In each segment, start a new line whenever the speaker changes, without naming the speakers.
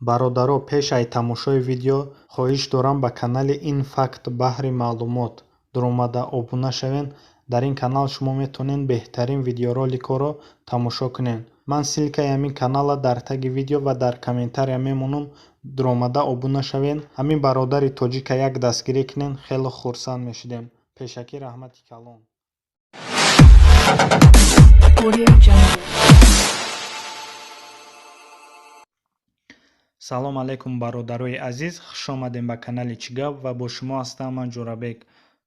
Бародаро, пеш ай тамошои видео хоҳиш дорам, ба канали Ин факт баҳри маълумот дуромада обуна шавен. Дар ин канал шумо метавонед беҳтарин видеороликҳоро тамошо кунед. Ман ссылкаи ҳамин каналла дар таги видео ва дар комментария мемонам, дуромада обуна шавен. Ҳамин бародари тоҷика як дастгирӣ кунен, хеле хурсанд мешудем. Пешакӣ раҳмати калон.
Audio Jungle.
Салом алейкум, бародарои азиз, хушомадем ба канали Чигап ва бо шумо ҳастам ман, Ҷӯрабек.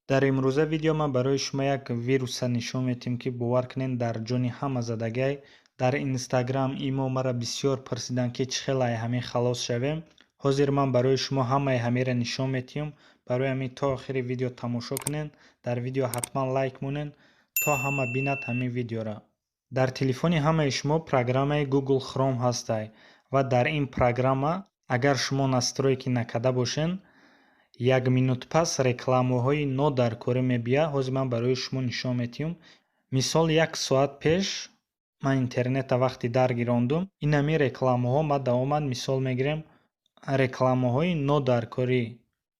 Дар имрӯза видео ман барои шумо як вируса нишон медиҳем, ки бовар кунед, дар ҷони ҳама задагай. Дар Инстаграм, имо мара бисёр пурсиданд, ки чӣ хел ай ҳамин халос шавем. Ҳозир ман барои шумо ҳамаи ҳамеро нишон медиҳам. Барои ҳамин то охири видео тамошо кунед. Дар видео ҳатман лайк монед, то ҳама бинад ҳамин видеоро. Дар телефони ҳамаи шумо программаи Google Chrome ҳастай ва дар ин программа агар шумо настройки накарда бошед, як минут пас рекламаҳои нодаркорӣ мебиёяд. Ҳозир ман барои шумо нишон медиҳам. Мисол, як соат пеш ман интернета вақте даргирондум, инами рекламаҳо мада омад. Мисол мегирем, рекламаҳои нодаркорӣ.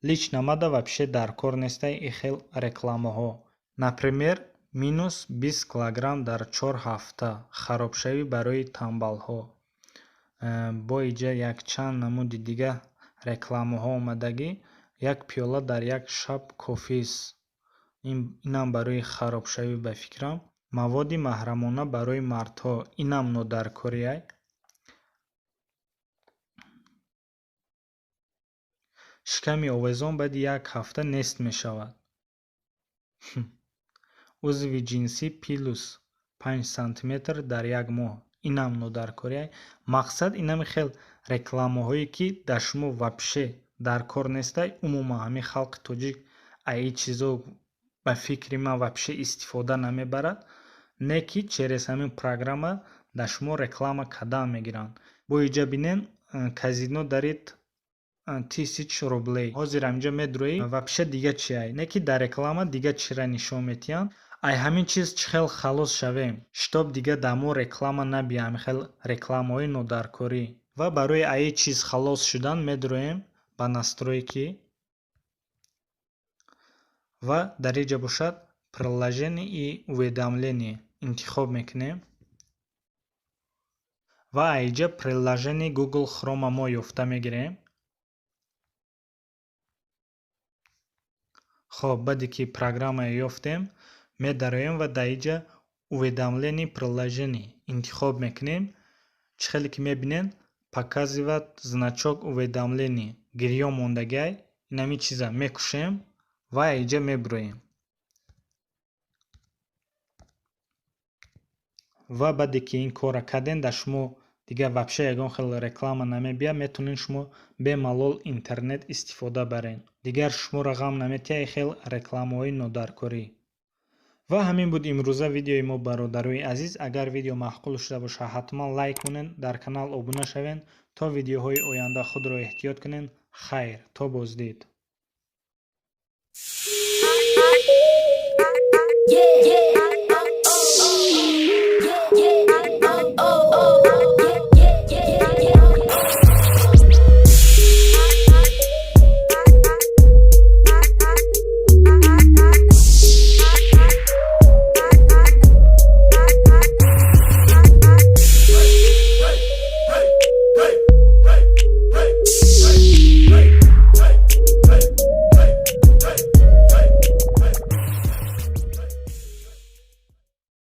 Лично мада вообще даркор нестай ин хел рекламаҳо. Например, минус 20 килограмм дар 4 ҳафта, харобшавӣ барои тамбалҳо. Бо иҷа якчанд намуди дига рекламаҳо омадагӣ: як пиёла дар як шаб кофист. Инам барои харобшавӣ, ба фикрам. Маводи маҳрамона барои мардҳо, инам нодаркориай. Шиками овезон баъди як ҳафта нест мешавад, узви ҷинсӣ плюс 5 сантиметр дар як моҳ, инам нодаркориай. Мақсад, инами хел рекламаҳое, ки дар шумо вообще даркор нестай. Умуман ҳамин халқи тоҷик ай ин чизо, ба фикри ман, вообще истифода намебарад, не ки через ҳамин программа дар шумо реклама кардан мегиранд. Бо иҷа бинен, казино дарит тысяч рублей. Ҳозир ҳаминҷа медуроӣ, вообще дига чиай, не ки дар реклама дига чира нишон медиҳанд. Ай ҳамин чиз чӣ хел халос шавем, чтоб дига дар мо реклама набиёяд, ҳамин хел рекламаҳои нодаркорӣ? Ва барои аи чиз халос шудан медуроем ба настройки ва дар инҷа бошад, приложение и уведомление интихоб мекунем ва аинҷа приложение Google Chrome мо ёфта мегирем. Хоб, баъде ки программаро ёфтем, медароем ва дар инҷа уведомление приложений интихоб мекунем. Чӣ хеле ки мебинед, показывать значок уведомлений гирён мондагиай. Инами чиза мекушем ва инҷа мебуроем. Ва баъде ки ин корро кардем, дар шумо дигар вообще ягон хел реклама намебиёяд, метавонед шумо бемалол интернет истифода баред. Дигар шуморо ғам наметиҳад ин хел рекламаҳои нодаркорӣ. Ва ҳамин буд имрӯза видеои мо, бародарои азиз. Агар видео маъқул шуда бошад, ҳатман лайк монед, дар канал обуна шавед. То видеоҳои оянда худро эҳтиёт кунед. Хайр, то боздид.
Yeah.